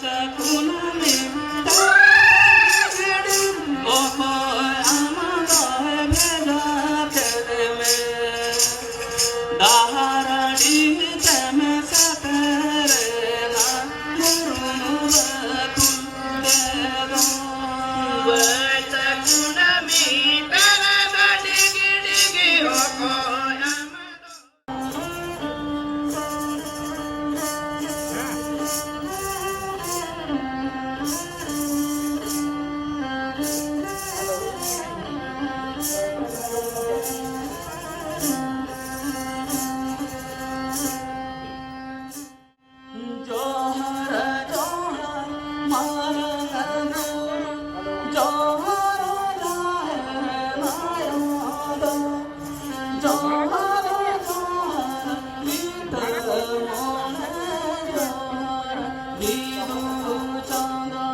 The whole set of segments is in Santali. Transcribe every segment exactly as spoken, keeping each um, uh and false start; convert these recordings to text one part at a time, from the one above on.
ᱠᱩᱱᱟᱹᱢᱤ ᱚᱠᱚᱭ ᱟᱢ ᱫᱚᱭ ᱵᱷᱮᱡᱟ ᱠᱮᱫ ᱢᱮ? ᱰᱟᱦᱟᱨ ᱟᱹᱰᱤ ᱛᱮᱢ ᱥᱮᱴᱮᱨᱮᱱᱟ ᱵᱩᱨᱩ ᱢᱩᱨᱟᱹ ᱠᱷᱩᱱᱴᱟᱹ ᱫᱚ᱾ ᱵᱟᱹᱭᱥᱟᱹᱠᱷ ᱠᱩᱱᱟᱹᱢᱤ ᱛᱟᱨᱟ ᱰᱤᱜᱤ ᱰᱤᱜᱤ ᱚᱠᱚᱭ ᱟᱢ ᱫᱚ ᱡᱚᱦᱟᱨ, ᱡᱚᱦᱟᱨ, ᱢᱟᱨᱟᱝ ᱵᱩᱨᱩ, ᱡᱚᱦᱟᱨ, ᱡᱟᱦᱮᱨ ᱟᱭᱳ ᱫᱚ᱾ ᱡᱚᱦᱟᱨ, ᱡᱚᱦᱟᱨ, ᱞᱤᱴᱟᱹ ᱢᱚᱬᱮ ᱡᱚᱦᱟᱨ, ᱵᱤᱫᱩ ᱪᱟᱸᱫᱟ᱾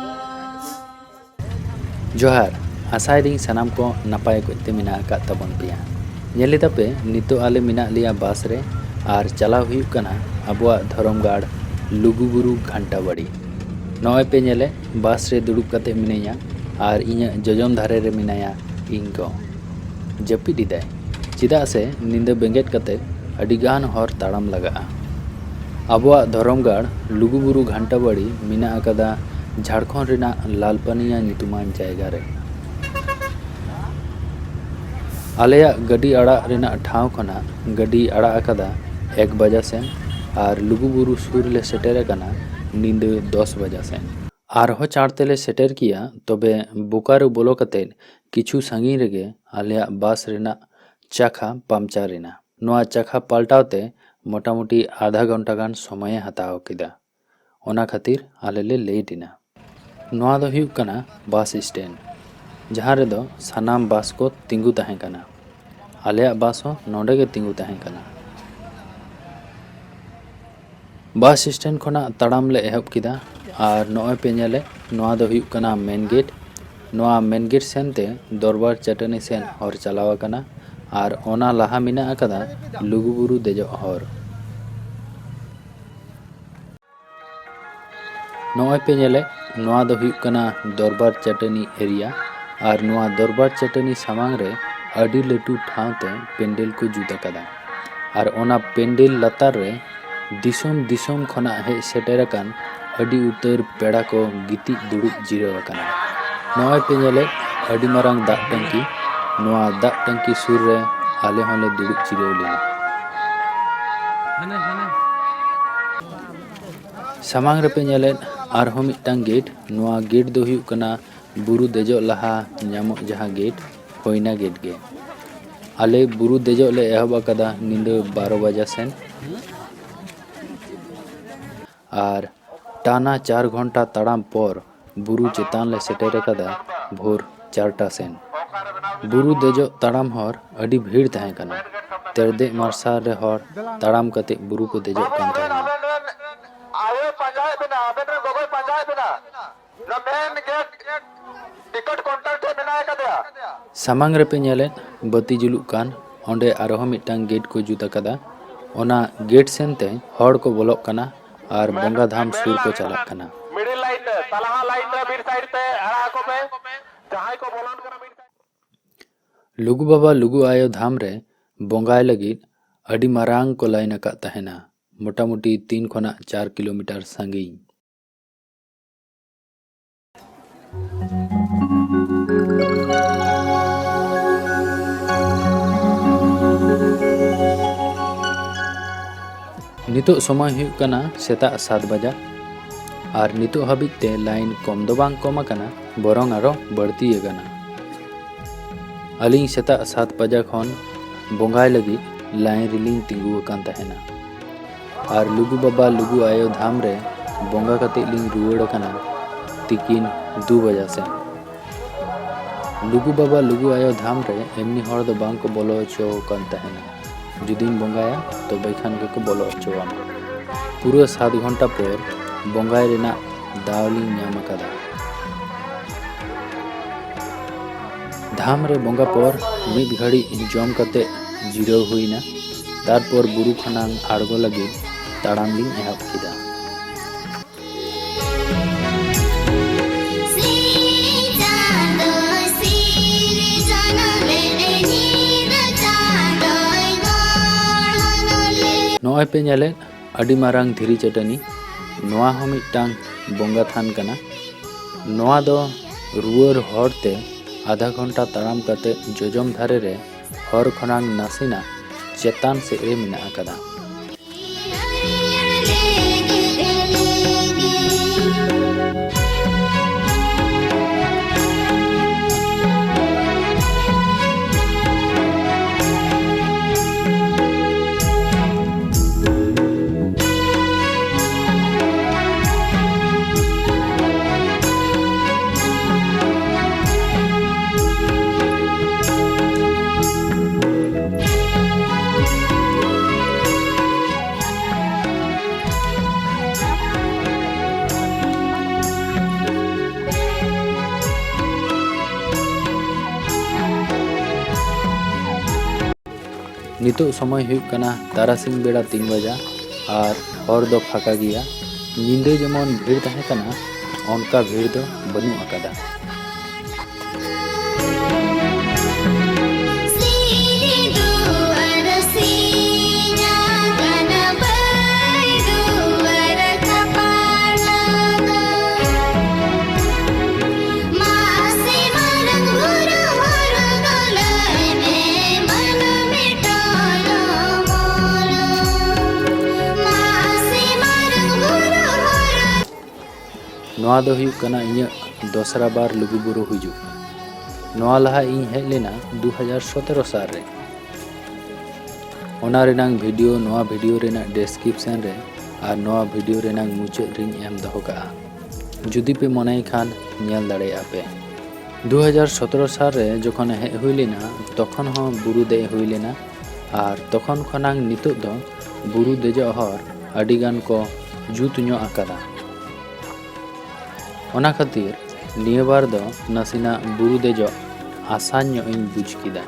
ᱡᱚᱦᱟᱨ, ᱟᱥᱟᱭᱮᱫᱟᱹᱧ ᱥᱟᱱᱟᱢ ᱠᱚ ᱱᱟᱯᱟᱭ ᱚᱠᱚᱡ ᱛᱮ ᱢᱮᱱᱟᱜ ᱟᱠᱟᱫ ᱛᱟᱵᱚᱱ ᱯᱮᱭᱟ᱾ ᱧᱮᱞ ᱮᱫᱟᱯᱮ, ᱱᱤᱛᱚᱜ ᱟᱞᱮ ᱢᱮᱱᱟᱜ ᱞᱮᱭᱟ ᱵᱟᱥ ᱨᱮ ᱟᱨ ᱪᱟᱞᱟᱣ ᱦᱩᱭᱩᱜ ᱠᱟᱱᱟ ᱟᱵᱚᱣᱟᱜ ᱫᱷᱚᱨᱚᱢ ᱜᱟᱲ ᱞᱩᱜᱩᱵᱩᱨᱩ ᱜᱷᱟᱱᱴᱟ ᱵᱟᱲᱤ᱾ ᱱᱚᱜᱼᱚᱭ ᱯᱮ ᱧᱮᱞᱮ, ᱵᱟᱥ ᱨᱮ ᱫᱩᱲᱩᱵ ᱠᱟᱛᱮ ᱢᱤᱱᱟᱹᱧᱟ ᱟᱨ ᱤᱧᱟᱹᱜ ᱡᱚᱡᱚᱢ ᱫᱷᱟᱨᱮ ᱨᱮ ᱢᱮᱱᱟᱭᱟ ᱤᱧ ᱜᱚ᱾ ᱡᱟᱹᱯᱤᱫ ᱮᱫᱟᱭ, ᱪᱮᱫᱟᱜ ᱥᱮ ᱧᱤᱫᱟᱹ ᱵᱮᱸᱜᱮᱫ ᱠᱟᱛᱮ ᱟᱹᱰᱤ ᱜᱟᱱ ᱦᱚᱨ ᱛᱟᱲᱟᱢ ᱞᱟᱜᱟᱜᱼᱟ᱾ ᱟᱵᱚᱣᱟᱜ ᱫᱷᱚᱨᱚᱢ ᱜᱟᱲ ᱞᱩᱜᱩᱵᱩᱨᱩ ᱜᱷᱟᱱᱴᱟ ᱵᱟᱲᱤ ᱢᱮᱱᱟᱜ ᱟᱠᱟᱫᱟ ᱡᱷᱟᱲᱠᱷᱚᱸᱰ ᱨᱮᱱᱟᱜ ᱞᱟᱞᱯᱟᱱᱤᱭᱟ ᱧᱩᱛᱩᱢᱟᱱ ᱡᱟᱭᱜᱟ ᱨᱮ᱾ ᱟᱞᱮᱭᱟᱜ ᱜᱟᱹᱰᱤ ᱟᱲᱟᱜ ᱨᱮᱱᱟᱜ ᱴᱷᱟᱶ ᱠᱷᱚᱱᱟᱜ ᱜᱟᱹᱰᱤ ᱟᱲᱟᱜ ᱟᱠᱟᱫᱟ ᱮᱠ ᱵᱟᱡᱟ ᱥᱮᱱ ᱟᱨ ᱞᱩᱜᱩᱵᱩᱨᱩ ᱥᱩᱨ ᱞᱮ ᱥᱮᱴᱮᱨ ᱟᱠᱟᱱᱟ ᱧᱤᱫᱟᱹ ᱫᱚᱥ ᱵᱟᱡᱟ ᱥᱮᱱ᱾ ᱟᱨᱦᱚᱸ ᱪᱟᱬ ᱛᱮᱞᱮ ᱥᱮᱴᱮᱨ ᱠᱮᱭᱟ, ᱛᱚᱵᱮ ᱵᱳᱠᱟᱨᱳ ᱵᱚᱞᱚ ᱠᱟᱛᱮ ᱠᱤᱪᱷᱩ ᱥᱟᱺᱜᱤᱧ ᱨᱮᱜᱮ ᱟᱞᱮᱭᱟᱜ ᱵᱟᱥ ᱨᱮᱱᱟᱜ ᱪᱟᱠᱷᱟ ᱯᱟᱢᱪᱟᱨ ᱮᱱᱟ᱾ ᱱᱚᱣᱟ ᱪᱟᱠᱷᱟ ᱯᱟᱞᱴᱟᱣ ᱛᱮ ᱢᱚᱴᱟᱢᱩᱴᱤ ᱟᱫᱷᱟ ᱜᱷᱚᱱᱴᱟ ᱜᱟᱱ ᱥᱚᱢᱚᱭᱮ ᱦᱟᱛᱟᱣ ᱠᱮᱫᱟ᱾ ᱚᱱᱟ ᱠᱷᱟᱹᱛᱤᱨ ᱟᱞᱮ ᱞᱮ ᱞᱮᱴ ᱮᱱᱟ᱾ ᱱᱚᱣᱟ ᱫᱚ ᱦᱩᱭᱩᱜ ᱠᱟᱱᱟ ᱵᱟᱥ ᱥᱴᱮᱱᱰ, ᱡᱟᱦᱟᱸ ᱨᱮᱫᱚ ᱥᱟᱱᱟᱢ ᱵᱟᱥ ᱠᱚ ᱛᱤᱸᱜᱩ ᱛᱟᱦᱮᱸ ᱠᱟᱱᱟ᱾ ᱟᱞᱮᱭᱟᱜ ᱵᱟᱥ ᱦᱚᱸ ᱱᱚᱰᱮ ᱜᱮ ᱛᱤᱸᱜᱩ ᱛᱟᱦᱮᱸ ᱠᱟᱱᱟ᱾ ᱵᱟᱥ ᱥᱴᱮᱱᱰ ᱠᱷᱚᱱᱟᱜ ᱛᱟᱲᱟᱢ ᱞᱮ ᱮᱦᱚᱵ ᱠᱮᱫᱟ ᱟᱨ ᱱᱚᱜᱼᱚᱭ ᱯᱮ ᱧᱮᱞᱮᱫ, ᱱᱚᱣᱟ ᱫᱚ ᱦᱩᱭᱩᱜ ᱠᱟᱱᱟ ᱢᱮᱱ ᱜᱮᱴ᱾ ᱱᱚᱣᱟ ᱢᱮᱱ ᱜᱮᱴ ᱥᱮᱱ ᱛᱮ ᱫᱚᱨᱵᱟᱨ ᱪᱟᱹᱴᱟᱹᱱᱤ ᱥᱮᱱ ᱦᱚᱨ ᱪᱟᱞᱟᱣ ᱟᱠᱟᱱᱟ ᱟᱨ ᱚᱱᱟ ᱞᱟᱦᱟ ᱢᱮᱱᱟᱜ ᱟᱠᱟᱫᱟ ᱞᱩᱜᱩᱵᱩᱨᱩ ᱫᱮᱡᱚᱜ ᱦᱚᱨ᱾ ᱱᱚᱜᱼᱚᱭ ᱯᱮ ᱧᱮᱞᱮᱫ, ᱱᱚᱣᱟ ᱫᱚ ᱦᱩᱭᱩᱜ ᱠᱟᱱᱟ ᱫᱚᱨᱵᱟᱨ ᱪᱟᱹᱴᱟᱹᱱᱤ ᱮᱨᱤᱭᱟ᱾ ᱟᱨ ᱱᱚᱣᱟ ᱫᱚᱨᱵᱟᱨ ᱪᱟᱹᱴᱟᱹᱱᱤ ᱥᱟᱢᱟᱝ ᱨᱮ ᱟᱹᱰᱤ ᱞᱟᱹᱴᱩ ᱴᱷᱟᱶ ᱛᱮ ᱯᱮᱱᱰᱮᱞ ᱠᱚ ᱡᱩᱛ ᱟᱠᱟᱫᱟ᱾ ᱟᱨ ᱚᱱᱟ ᱯᱮᱱᱰᱮᱞ ᱞᱟᱛᱟᱨ ᱨᱮ ᱫᱤᱥᱚᱢ ᱫᱤᱥᱚᱢ ᱠᱷᱚᱱᱟᱜ ᱦᱮᱡ ᱥᱮᱴᱮᱨ ᱟᱠᱟᱱ ᱟᱹᱰᱤ ᱩᱛᱟᱹᱨ ᱯᱮᱲᱟ ᱠᱚ ᱜᱤᱛᱤᱡ ᱫᱩᱲᱩᱵ ᱡᱤᱨᱟᱹᱣ ᱟᱠᱟᱱᱟ᱾ ᱱᱚᱜᱼᱚᱭ ᱯᱮ ᱧᱮᱞᱮᱫ, ᱟᱹᱰᱤ ᱢᱟᱨᱟᱝ ᱫᱟᱜ ᱴᱟᱹᱝᱠᱤ᱾ ᱱᱚᱣᱟ ᱫᱟᱜ ᱴᱟᱹᱝᱠᱤ ᱥᱩᱨ ᱨᱮ ᱟᱞᱮ ᱦᱚᱸᱞᱮ ᱫᱩᱲᱩᱵ ᱡᱤᱨᱟᱹᱣ ᱞᱮᱱᱟ᱾ ᱥᱟᱢᱟᱝ ᱨᱮᱯᱮ ᱧᱮᱞᱮᱫ ᱟᱨᱦᱚᱸ ᱢᱤᱫᱴᱟᱝ ᱜᱮᱴ᱾ ᱱᱚᱣᱟ ᱜᱮᱴ ᱫᱚ ᱦᱩᱭᱩᱜ ᱠᱟᱱᱟ ᱵᱩᱨᱩ ᱫᱮᱡᱚᱜ ᱞᱟᱦᱟ ᱧᱟᱢᱚᱜ ᱡᱟᱦᱟᱸ ᱜᱮᱴ, ᱦᱳᱭᱱᱟ ᱜᱮᱴ ᱜᱮ᱾ ᱟᱞᱮ ᱵᱩᱨᱩ ᱫᱮᱡᱚᱜ ᱞᱮ ᱮᱦᱚᱵ ᱟᱠᱟᱫᱟ ᱧᱤᱫᱟᱹ ᱵᱟᱨᱚ ᱵᱟᱡᱟ ᱥᱮᱱ᱾ ᱟᱨ ᱴᱟᱱᱟ ᱪᱟᱨ ᱜᱷᱚᱱᱴᱟ ᱛᱟᱲᱟᱢ ᱯᱚᱨ ᱵᱩᱨᱩ ᱪᱮᱛᱟᱱ ᱞᱮ ᱥᱮᱴᱮᱨ ᱟᱠᱟᱫᱟ ᱵᱷᱳᱨ ᱪᱟᱨᱴᱟ ᱥᱮᱱ᱾ ᱵᱩᱨᱩ ᱫᱮᱡᱚᱜ ᱛᱟᱲᱟᱢ ᱦᱚᱨ ᱟᱹᱰᱤ ᱵᱷᱤᱲ ᱛᱟᱦᱮᱸ ᱠᱟᱱᱟ᱾ ᱛᱮᱨᱫᱮᱡ ᱢᱟᱨᱥᱟᱞ ᱨᱮ ᱦᱚᱲ ᱛᱟᱲᱟᱢ ᱠᱟᱛᱮ ᱵᱩᱨᱩ ᱠᱚ ᱫᱮᱡᱚᱜ ᱠᱟᱱ ᱛᱟᱦᱮᱱᱟ᱾ ᱟᱭᱳ ᱯᱟᱸᱡᱟᱭᱮᱫ ᱵᱮᱱᱟ, ᱟᱵᱮᱱ ᱨᱮᱱ ᱜᱚᱜᱚᱭ ᱯᱟᱸᱡᱟᱭᱮᱫ ᱵᱮᱱᱟ᱾ ᱚᱱᱟ ᱢᱮᱱ ᱜᱮᱴ ᱴᱤᱠᱤᱴ ᱠᱟᱣᱩᱱᱴᱟᱨ ᱴᱷᱮᱱ ᱢᱮᱱᱟᱭ ᱟᱠᱟᱫᱮᱭᱟ᱾ ᱥᱟᱢᱟᱝ ᱨᱮᱯᱮ ᱧᱮᱞᱮᱫ ᱵᱟᱹᱛᱤ ᱡᱩᱞᱩᱜ ᱠᱟᱱ, ᱚᱸᱰᱮ ᱟᱨᱦᱚᱸ ᱢᱤᱫᱴᱟᱝ ᱜᱮᱴ ᱠᱚ ᱡᱩᱛ ᱟᱠᱟᱫᱟ᱾ ᱚᱱᱟ ᱜᱮᱴ ᱥᱮᱱᱛᱮ ᱦᱚᱲ ᱠᱚ ᱵᱚᱞᱚᱜ ᱠᱟᱱᱟ ᱟᱨ ᱵᱚᱸᱜᱟ ᱫᱷᱟᱢ ᱥᱩᱨ ᱠᱚ ᱪᱟᱞᱟᱜ ᱠᱟᱱᱟ᱾ ᱢᱤᱰᱤᱞ ᱞᱟᱭᱤᱱ ᱨᱮ, ᱛᱟᱞᱟᱦᱟ ᱞᱟᱭᱤᱱ ᱨᱮ ᱢᱤᱫ ᱥᱟᱭᱤᱰ ᱛᱮ ᱟᱲᱟᱜ ᱟᱠᱚ ᱯᱮ᱾ ᱡᱟᱦᱟᱸᱭ ᱠᱚ ᱵᱚᱞᱚᱱ ᱠᱟᱱᱟ ᱢᱤᱫ ᱥᱟᱭᱤᱰ᱾ ᱞᱩᱜᱩ ᱵᱟᱵᱟ ᱞᱩᱜᱩ ᱟᱭᱳ ᱫᱷᱟᱢ ᱨᱮ ᱵᱚᱸᱜᱟᱭ ᱞᱟᱹᱜᱤᱫ ᱟᱹᱰᱤ ᱢᱟᱨᱟᱝ ᱠᱚ ᱞᱟᱭᱤᱱ ᱟᱠᱟᱫ ᱛᱟᱦᱮᱱᱟ, ᱢᱚᱴᱟᱢᱩᱴᱤ ᱛᱤᱱ ᱠᱷᱚᱱᱟᱜ ᱪᱟᱨ ᱠᱤᱞᱳᱢᱤᱴᱟᱨ ᱥᱟᱺᱜᱤᱧ᱾ ᱱᱤᱛᱚᱜ ᱥᱚᱢᱚᱭ ᱦᱩᱭᱩᱜ ᱠᱟᱱᱟ ᱥᱮᱛᱟᱜ ᱥᱟᱛ ᱵᱟᱡᱟ᱾ ᱟᱨ ᱱᱤᱛᱚᱜ ᱦᱟᱹᱵᱤᱡ ᱛᱮ ᱞᱟᱭᱤᱱ ᱠᱚᱢ ᱫᱚ ᱵᱟᱝ ᱠᱚᱢ ᱟᱠᱟᱱᱟ, ᱵᱚᱨᱚᱝ ᱟᱨᱚ ᱵᱟᱹᱲᱛᱤ ᱟᱠᱟᱱᱟ᱾ ᱟᱹᱞᱤᱧ ᱥᱮᱛᱟᱜ ᱥᱟᱛ ᱵᱟᱡᱟ ᱠᱷᱚᱱ ᱵᱚᱸᱜᱟᱭ ᱞᱟᱹᱜᱤᱫ ᱞᱟᱭᱤᱱ ᱨᱮᱞᱤᱧ ᱛᱤᱸᱜᱩ ᱟᱠᱟᱱ ᱛᱟᱦᱮᱱᱟ᱾ ᱟᱨ ᱞᱩᱜᱩ ᱵᱟᱵᱟ ᱞᱩᱜᱩ ᱟᱭᱳ ᱫᱷᱟᱢ ᱨᱮ ᱵᱚᱸᱜᱟ ᱠᱟᱛᱮ ᱞᱤᱧ ᱨᱩᱣᱟᱹᱲ ᱟᱠᱟᱱᱟ ᱛᱤᱠᱤᱱ ᱫᱩ ᱵᱟᱡᱟ ᱥᱮᱱ᱾ ᱞᱩᱜᱩ ᱵᱟᱵᱟ ᱞᱩᱜᱩ ᱟᱭᱳ ᱫᱷᱟᱢ ᱨᱮ ᱮᱢᱱᱤ ᱦᱚᱲ ᱫᱚ ᱵᱟᱝ ᱠᱚ ᱵᱚᱞᱚ ᱦᱚᱪᱚ ᱟᱠᱟᱱ ᱛᱟᱦᱮᱱᱟ᱾ ᱡᱩᱫᱤᱢ ᱵᱚᱸᱜᱟᱭᱟ, ᱛᱚᱵᱮ ᱠᱷᱟᱱ ᱜᱮᱠᱚ ᱵᱚᱞᱚ ᱦᱚᱪᱚ ᱟᱢᱟ᱾ ᱯᱩᱨᱟᱹ ᱥᱟᱛ ᱜᱷᱚᱱᱴᱟ ᱯᱚᱨ ᱵᱚᱸᱜᱟᱭ ᱨᱮᱱᱟᱜ ᱫᱟᱣ ᱞᱤᱧ ᱧᱟᱢ ᱟᱠᱟᱫᱟ᱾ ᱫᱷᱟᱢ ᱨᱮ ᱵᱚᱸᱜᱟ ᱯᱚᱨ ᱢᱤᱫ ᱜᱷᱟᱹᱲᱤᱡ ᱡᱚᱢ ᱠᱟᱛᱮ ᱡᱤᱨᱟᱹᱣ ᱦᱩᱭᱱᱟ᱾ ᱛᱟᱨᱯᱚᱨ ᱵᱩᱨᱩ ᱠᱷᱚᱱᱟᱝ ᱟᱬᱜᱚ ᱞᱟᱹᱜᱤᱫ ᱛᱟᱲᱟᱢ ᱞᱤᱧ ᱮᱦᱚᱵ ᱠᱮᱫᱟ᱾ ᱱᱚᱜᱼᱚᱭ ᱯᱮ ᱧᱮᱞᱮᱫ ᱟᱹᱰᱤ ᱢᱟᱨᱟᱝ ᱫᱷᱤᱨᱤ ᱪᱟᱹᱴᱟᱹᱱᱤ, ᱱᱚᱣᱟ ᱦᱚᱸ ᱢᱤᱫᱴᱟᱝ ᱵᱚᱸᱜᱟ ᱛᱷᱟᱱ ᱠᱟᱱᱟ᱾ ᱱᱚᱣᱟ ᱫᱚ ᱨᱩᱣᱟᱹᱲ ᱦᱚᱨ ᱛᱮ ᱟᱫᱷᱟ ᱜᱷᱚᱱᱴᱟ ᱛᱟᱲᱟᱢ ᱠᱟᱛᱮ ᱡᱚᱡᱚᱢ ᱫᱷᱟᱨᱮ ᱨᱮ ᱦᱚᱨ ᱠᱷᱚᱱᱟᱝ ᱱᱟᱥᱮᱱᱟᱜ ᱪᱮᱛᱟᱱ ᱥᱮᱫ ᱨᱮ ᱢᱮᱱᱟᱜ ᱟᱠᱟᱫᱟ᱾ ᱱᱤᱛᱚᱜ ᱥᱚᱢᱚᱭ ᱦᱩᱭᱩᱜ ᱠᱟᱱᱟ ᱛᱟᱨᱟᱥᱤᱧ ᱵᱮᱲᱟ ᱛᱤᱱ ᱵᱟᱡᱟ ᱟᱨ ᱦᱚᱨ ᱫᱚ ᱯᱷᱟᱸᱠᱟ ᱜᱮᱭᱟ᱾ ᱧᱤᱫᱟᱹ ᱡᱮᱢᱚᱱ ᱵᱷᱤᱲ ᱛᱟᱦᱮᱸ ᱠᱟᱱᱟ, ᱚᱱᱠᱟ ᱵᱷᱤᱲ ᱫᱚ ᱵᱟᱹᱱᱩᱜ ᱟᱠᱟᱫᱟ᱾ ᱱᱚᱣᱟ ᱫᱚ ᱦᱩᱭᱩᱜ ᱠᱟᱱᱟ ᱤᱧᱟᱹᱜ ᱫᱚᱥᱨᱟ ᱵᱟᱨ ᱞᱩᱜᱩᱵᱩᱨᱩ ᱦᱤᱡᱩᱜ᱾ ᱱᱚᱣᱟ ᱞᱟᱦᱟ ᱤᱧ ᱦᱮᱡ ᱞᱮᱱᱟ ᱫᱩ ᱦᱟᱡᱟᱨ ᱥᱚᱛᱨᱚ ᱥᱟᱞ ᱨᱮ᱾ ᱚᱱᱟ ᱨᱮᱱᱟᱝ ᱵᱷᱤᱰᱤᱭᱳ ᱱᱚᱣᱟ ᱵᱷᱤᱰᱤᱭᱳ ᱨᱮᱱᱟᱜ ᱰᱮᱥᱠᱨᱤᱯᱥᱚᱱ ᱨᱮ ᱟᱨ ᱱᱚᱣᱟ ᱵᱷᱤᱰᱤᱭᱳ ᱨᱮᱱᱟᱝ ᱢᱩᱪᱟᱹᱫ ᱨᱤᱧ ᱮᱢ ᱫᱚᱦᱚ ᱠᱟᱜᱼᱟ, ᱡᱩᱫᱤ ᱯᱮ ᱢᱚᱱᱮᱭ ᱠᱷᱟᱱ ᱧᱮᱞ ᱫᱟᱲᱮᱭᱟᱜᱼᱟ ᱯᱮ᱾ ᱫᱩ ᱦᱟᱡᱟᱨ ᱥᱚᱛᱨᱚ ᱥᱟᱞ ᱨᱮ ᱡᱚᱠᱷᱚᱱ ᱦᱮᱡ ᱦᱩᱭ ᱞᱮᱱᱟ, ᱛᱚᱠᱷᱚᱱ ᱦᱚᱸ ᱵᱩᱨᱩ ᱫᱮᱡ ᱦᱩᱭ ᱞᱮᱱᱟ, ᱟᱨ ᱛᱚᱠᱷᱚᱱ ᱠᱷᱚᱱᱟᱝ ᱱᱤᱛᱚᱜ ᱫᱚ ᱵᱩᱨᱩ ᱫᱮᱡᱚᱜ ᱦᱚᱨ ᱟᱹᱰᱤ ᱜᱟᱱ ᱠᱚ ᱡᱩᱛ ᱧᱚᱜ ᱟᱠᱟᱫᱟ᱾ ᱚᱱᱟ ᱠᱷᱟᱹᱛᱤᱨ ᱱᱤᱭᱟᱹ ᱵᱟᱨ ᱫᱚ ᱱᱟᱥᱮᱱᱟᱜ ᱵᱩᱨᱩ ᱫᱮᱡᱚᱜ ᱟᱥᱟᱱ ᱧᱚᱜ ᱤᱧ ᱵᱩᱡᱽ ᱠᱮᱫᱟ᱾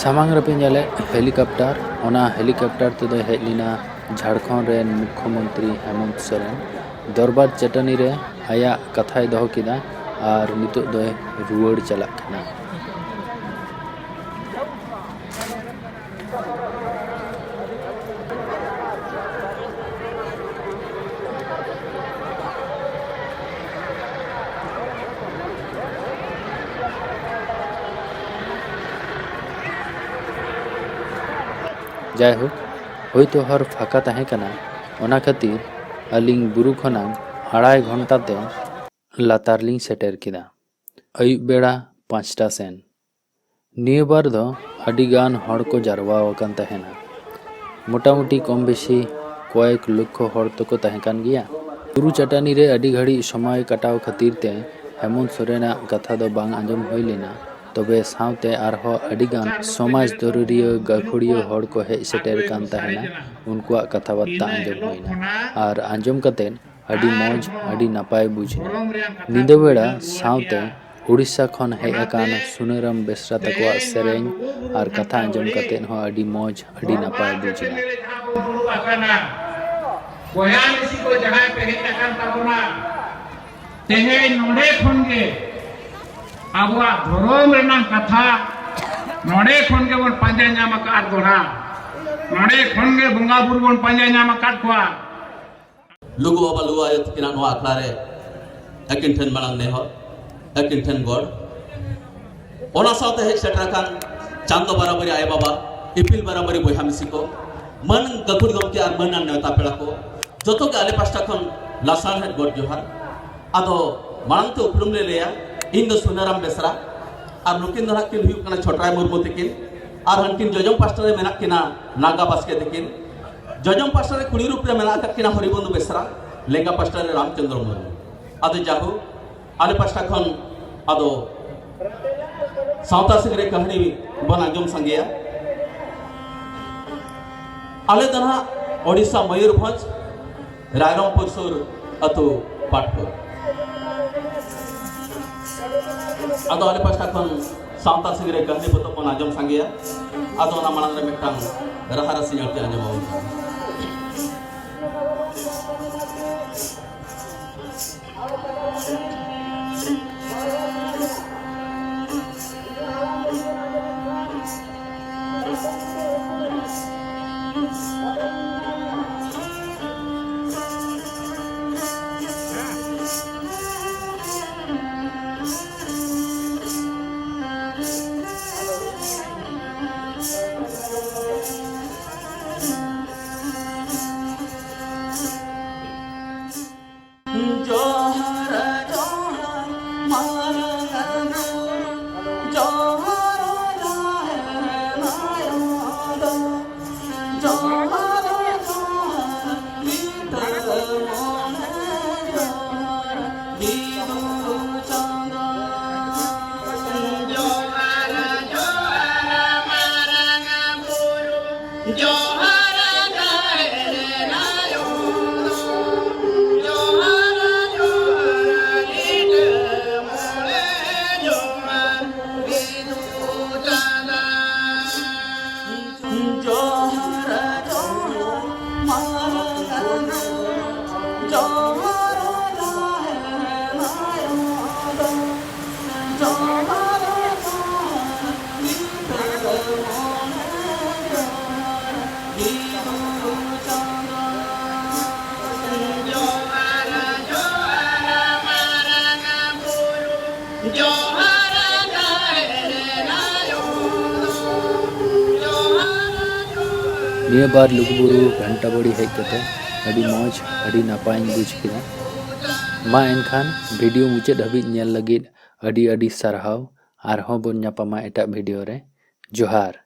ᱥᱟᱢᱟᱝ ᱨᱮᱯᱮ ᱧᱮᱞᱮᱫ ᱦᱮᱞᱤᱠᱚᱯᱴᱟᱨ, ᱚᱱᱟ ᱦᱮᱞᱤᱠᱚᱯᱴᱟᱨ ᱛᱮᱫᱚᱭ ᱦᱮᱡ ᱞᱮᱱᱟ ᱡᱷᱟᱲᱠᱷᱚᱸᱰ ᱨᱮᱱ ᱢᱩᱠᱠᱷᱚᱢᱚᱱᱛᱨᱤ ᱦᱮᱢᱚᱱᱛ ᱥᱚᱨᱮᱱ᱾ ᱫᱚᱨᱵᱟᱨ ᱪᱟᱹᱴᱟᱹᱱᱤ ᱨᱮ ᱟᱭᱟᱜ ᱠᱟᱛᱷᱟᱭ ᱫᱚᱦᱚ ᱠᱮᱫᱟ ᱟᱨ ᱱᱤᱛᱚᱜ ᱫᱚᱭ ᱨᱩᱣᱟᱹᱲ ᱪᱟᱞᱟᱜ ᱠᱟᱱᱟ᱾ ᱡᱟᱭᱦᱳᱠ, ᱦᱳᱭᱛᱳ ᱦᱚᱨ ᱯᱷᱟᱸᱠᱟ ᱛᱟᱦᱮᱸ ᱠᱟᱱᱟ, ᱚᱱᱟ ᱠᱷᱟᱹᱛᱤᱨ ᱟᱹᱞᱤᱧ ᱵᱩᱨᱩ ᱠᱷᱚᱱᱟᱝ ᱟᱲᱟᱭ ᱜᱷᱚᱱᱴᱟ ᱛᱮ ᱞᱟᱛᱟᱨ ᱞᱤᱧ ᱥᱮᱴᱮᱨ ᱠᱮᱫᱟ᱾ ᱟᱹᱭᱩᱵ ᱵᱮᱲᱟ ᱯᱟᱸᱪᱴᱟ ᱥᱮᱱ᱾ ᱱᱤᱭᱟᱹ ᱵᱟᱨ ᱫᱚ ᱟᱹᱰᱤ ᱜᱟᱱ ᱦᱚᱲ ᱠᱚ ᱡᱟᱨᱣᱟ ᱟᱠᱟᱱ ᱛᱟᱦᱮᱱᱟ᱾ ᱢᱚᱴᱟᱢᱩᱴᱤ ᱠᱚᱢ ᱵᱮᱥᱤ ᱠᱚᱭᱮᱠ ᱞᱚᱠᱠᱷᱚ ᱦᱚᱲ ᱫᱚᱠᱚ ᱛᱟᱦᱮᱸ ᱠᱟᱱ ᱜᱮᱭᱟ᱾ ᱵᱩᱨᱩ ᱪᱟᱹᱴᱟᱹᱱᱤ ᱨᱮ ᱟᱹᱰᱤ ᱜᱷᱟᱹᱲᱤᱡ ᱥᱚᱢᱚᱭ ᱠᱟᱴᱟᱣ ᱠᱷᱟᱹᱛᱤᱨ ᱛᱮ ᱦᱮᱢᱚᱱᱛ ᱥᱚᱨᱮᱱᱟᱜ ᱠᱟᱛᱷᱟ ᱫᱚ ᱵᱟᱝ ᱟᱸᱡᱚᱢ ᱦᱩᱭ ᱞᱮᱱᱟ᱾ ᱛᱚᱵᱮ ᱥᱟᱶᱛᱮ ᱟᱨᱦᱚᱸ ᱟᱹᱰᱤ ᱜᱟᱱ ᱥᱚᱢᱟᱡᱽ ᱫᱚᱨᱚᱨᱤᱭᱟᱹ, ᱜᱟᱹᱠᱷᱩᱲᱤᱭᱟᱹ ᱦᱚᱲ ᱠᱚ ᱦᱮᱡ ᱥᱮᱴᱮᱨ ᱠᱟᱱ ᱛᱟᱦᱮᱱᱟ᱾ ᱩᱱᱠᱩᱣᱟᱜ ᱠᱟᱛᱷᱟ ᱵᱟᱨᱛᱟ ᱟᱸᱡᱚᱢ ᱦᱩᱭᱱᱟ ᱟᱨ ᱟᱸᱡᱚᱢ ᱠᱟᱛᱮ ᱟᱹᱰᱤ ᱢᱚᱡᱽ, ᱟᱹᱰᱤ ᱱᱟᱯᱟᱭ ᱵᱩᱡᱽ ᱮᱱᱟ᱾ ᱧᱤᱫᱟᱹ ᱵᱮᱲᱟ ᱥᱟᱶᱛᱮ ᱩᱲᱤᱥᱥᱟ ᱠᱷᱚᱱ ᱦᱮᱡ ᱟᱠᱟᱱ ᱥᱩᱱᱟᱹᱨᱟᱢ ᱵᱮᱥᱨᱟ ᱛᱟᱠᱚᱣᱟᱜ ᱥᱮᱨᱮᱧ ᱟᱨ ᱠᱟᱛᱷᱟ ᱟᱸᱡᱚᱢ ᱠᱟᱛᱮ ᱦᱚᱸ ᱟᱹᱰᱤ ᱢᱚᱡᱽ, ᱟᱹᱰᱤ ᱱᱟᱯᱟᱭ ᱵᱩᱡᱽ ᱮᱱᱟ᱾ ᱵᱚᱭᱦᱟ ᱢᱤᱥᱤ ᱠᱚ ᱡᱟᱦᱟᱸᱭ ᱯᱮ ᱦᱮᱡ ᱟᱠᱟᱱ ᱛᱟᱵᱚᱱᱟ, ᱛᱮᱦᱮᱧ ᱱᱚᱰᱮ ᱠᱷᱚᱱ ᱜᱮ ᱟᱵᱚᱣᱟᱜ ᱫᱷᱚᱨᱚᱢ ᱨᱮᱱᱟᱜ ᱠᱟᱛᱷᱟ ᱱᱚᱰᱮ ᱠᱷᱚᱱ ᱜᱮᱵᱚᱱ ᱯᱟᱸᱡᱟ ᱧᱟᱢ ᱟᱠᱟᱫ ᱫᱚᱲᱦᱟ, ᱱᱚᱰᱮ ᱠᱷᱚᱱ ᱜᱮ ᱵᱚᱸᱜᱟ ᱵᱩᱨᱩ ᱵᱚᱱ ᱯᱟᱸᱡᱟ ᱧᱟᱢ ᱟᱠᱟᱫ ᱠᱚᱣᱟ᱾ ᱞᱩᱜᱩ ᱵᱟᱵᱟ, ᱞᱩᱜᱩ ᱟᱭᱳ ᱛᱟᱹᱠᱤᱱᱟᱜ ᱱᱚᱣᱟ ᱟᱠᱷᱲᱟ ᱨᱮ ᱟᱹᱠᱤᱱ ᱴᱷᱮᱱ ᱢᱟᱲᱟᱝ ᱱᱮᱦᱚᱨ, ᱟᱹᱠᱤᱱ ᱴᱷᱮᱱ ᱜᱚᱲ᱾ ᱚᱱᱟ ᱥᱟᱶᱛᱮ ᱦᱮᱡ ᱥᱮᱴᱮᱨ ᱟᱠᱟᱱ ᱪᱟᱸᱫᱚ ᱵᱟᱨᱟᱵᱟᱹᱨᱤ ᱟᱭᱳ ᱵᱟᱵᱟ, ᱤᱯᱤᱞ ᱵᱟᱨᱟᱵᱟᱹᱨᱤ ᱵᱚᱭᱦᱟ ᱢᱤᱥᱤ ᱠᱚ, ᱢᱟᱹᱱ ᱜᱟᱹᱠᱷᱩᱲ ᱜᱚᱢᱠᱮ ᱟᱨ ᱢᱟᱹᱱᱟᱱ ᱱᱮᱣᱛᱟ ᱯᱮᱲᱟ ᱠᱚ, ᱡᱚᱛᱚ ᱜᱮ ᱟᱞᱮ ᱯᱟᱥᱴᱟ ᱠᱷᱚᱱ ᱞᱟᱥᱟᱲᱦᱮᱫ ᱜᱚᱰ ᱡᱚᱦᱟᱨ᱾ ᱟᱫᱚ ᱢᱟᱲᱟᱝ ᱛᱮ ᱩᱯᱨᱩᱢ ᱞᱮ ᱞᱟᱹᱭᱟ, ᱤᱧ ᱫᱚ ᱥᱩᱱᱟᱨᱟᱢ ᱵᱮᱥᱨᱟ, ᱟᱨ ᱱᱩᱠᱤᱱ ᱫᱚ ᱱᱟᱦᱟᱜ ᱠᱤᱱ ᱦᱩᱭᱩᱜ ᱠᱟᱱᱟ ᱪᱷᱚᱴᱨᱟᱭ ᱢᱩᱨᱢᱩ ᱛᱟᱹᱠᱤᱱ, ᱟᱨ ᱦᱟᱱᱠᱤᱱ ᱡᱚᱡᱚᱢ ᱯᱟᱥᱴᱟ ᱨᱮ ᱢᱮᱱᱟᱜ ᱠᱤᱱᱟ ᱱᱟᱜᱟ ᱵᱟᱥᱠᱮ ᱛᱟᱹᱠᱤᱱ᱾ ᱡᱚᱡᱚᱢ ᱯᱟᱥᱴᱟ ᱨᱮ ᱠᱩᱲᱤ ᱨᱩᱯ ᱨᱮ ᱢᱮᱱᱟᱜ ᱟᱠᱟᱫ ᱠᱤᱱᱟ ᱦᱚᱨᱤᱵᱚᱱᱫᱷᱩ ᱵᱮᱥᱨᱟ, ᱞᱮᱸᱜᱟ ᱯᱟᱥᱴᱟ ᱨᱮ ᱨᱟᱢᱪᱚᱸᱫᱽᱨᱚ ᱢᱩᱨᱢᱩ᱾ ᱟᱫᱚ ᱡᱟᱦᱳᱠ, ᱟᱞᱮ ᱯᱟᱥᱴᱟ ᱠᱷᱚᱱ ᱟᱫᱚ ᱥᱟᱶᱛᱟ ᱥᱤᱝᱨᱟᱹᱭ ᱠᱟᱹᱦᱱᱤ ᱵᱚᱱ ᱟᱸᱡᱚᱢ ᱥᱟᱸᱜᱮᱭᱟ᱾ ᱟᱞᱮ ᱫᱚ ᱱᱟᱦᱟᱜ ᱳᱰᱤᱥᱟ ᱢᱚᱭᱩᱨᱵᱷᱚᱸᱡᱽ ᱨᱟᱭᱨᱚᱝᱯᱩᱨ ᱥᱩᱨ ᱟᱹᱛᱩ ᱯᱟᱴᱷ ᱠᱚ᱾ ᱟᱫᱚ ᱟᱞᱮ ᱯᱟᱥᱴᱟ ᱠᱷᱚᱱ ᱥᱟᱶᱛᱟ ᱥᱤᱝᱨᱟᱹᱭ ᱠᱟᱹᱦᱱᱤ ᱯᱚᱛᱚᱵ ᱵᱚᱱ ᱟᱸᱡᱚᱢ ᱥᱟᱸᱜᱮᱭᱟ᱾ ᱟᱫᱚ ᱚᱱᱟ ᱢᱟᱲᱟᱝ ᱨᱮ ᱢᱤᱫᱴᱟᱝ ᱨᱟᱦᱟ ᱨᱟᱹᱥᱤᱧ ᱟᱹᱲᱛᱤ ᱟᱸᱡᱚᱢ ᱟᱵᱚᱱ ᱠᱟᱱᱟ᱾ ᱡᱚᱦᱟᱨ, ᱡᱚᱦᱟᱨ, ᱢᱟᱨᱟᱝ ᱵᱩᱨᱩ, ᱡᱚᱦᱟᱨ, ᱡᱟᱦᱮᱨ ᱟᱭᱳ ᱫᱚ, ᱡᱚᱦᱟᱨ, ᱡᱚᱦᱟᱨ, ᱞᱤᱴᱟᱹ ᱢᱚᱬᱮ, ᱡᱚᱦᱟᱨ, ᱵᱤᱫᱩ ᱪᱟᱸᱫᱟᱱ᱾ ᱡᱚᱦᱟᱨ, ᱡᱚᱦᱟᱨ, ᱢᱟᱨᱟᱝ ᱵᱩᱨᱩ, ᱡᱚᱦᱟᱨ ᱡᱟᱦᱮᱨ ᱟᱭᱳ, ᱡᱚᱦᱟᱨ, ᱡᱚᱦᱟᱨ ᱞᱤᱴᱟᱹ ᱢᱚᱬᱮ, ᱡᱚᱦᱟᱨ ᱵᱤᱫᱩ ᱪᱟᱸᱫᱟᱱ᱾ ᱡᱚᱦᱟᱨ, ᱡᱚᱦᱟᱨ ᱢᱟᱨᱟᱝ ᱵᱩᱨᱩ, ᱡᱚᱦᱟᱨ ᱡᱟᱦᱮᱨ ᱟᱭᱳ ᱫᱚ, ᱡᱚᱦᱟᱨ, ᱡᱚᱦᱟᱨ ᱞᱤᱴᱟᱹ ᱢᱚᱬᱮ, ᱡᱚᱦᱟᱨ ᱵᱤᱫᱩ ᱪᱟᱸᱫᱟᱱ᱾ ᱡᱚᱦᱟᱨ, ᱡᱚᱦᱟᱨ ᱢᱟᱨᱟᱝ ᱵᱩᱨᱩ, ᱡᱚᱦᱟᱨ ᱡᱟᱦᱮᱨ ᱟᱭᱳ, ᱡᱚᱦᱟᱨ, ᱡᱚᱦᱟᱨ᱾ ᱱᱤᱭᱟᱹ ᱵᱟᱨ ᱞᱩᱜᱩᱵᱩᱨᱩ ᱜᱷᱟᱱᱴᱟ ᱵᱟᱲᱤ ᱦᱮᱡ ᱠᱟᱛᱮ ᱟᱹᱰᱤ ᱢᱚᱡᱽ, ᱟᱹᱰᱤ ᱱᱟᱯᱟᱭᱤᱧ ᱵᱩᱡᱽ ᱠᱮᱫᱟ᱾ ᱢᱟ ᱮᱱᱠᱷᱟᱱ ᱵᱷᱤᱰᱤᱭᱳ ᱢᱩᱪᱟᱹᱫ ᱦᱟᱹᱵᱤᱡ ᱧᱮᱞ ᱞᱟᱹᱜᱤᱫ ᱟᱹᱰᱤ ᱟᱹᱰᱤ ᱥᱟᱨᱦᱟᱣ᱾ ᱟᱨᱦᱚᱸ ᱵᱚᱱ ᱧᱟᱯᱟᱢᱟ ᱮᱴᱟᱜ ᱵᱷᱤᱰᱤᱭᱳ ᱨᱮ᱾ ᱡᱚᱦᱟᱨ᱾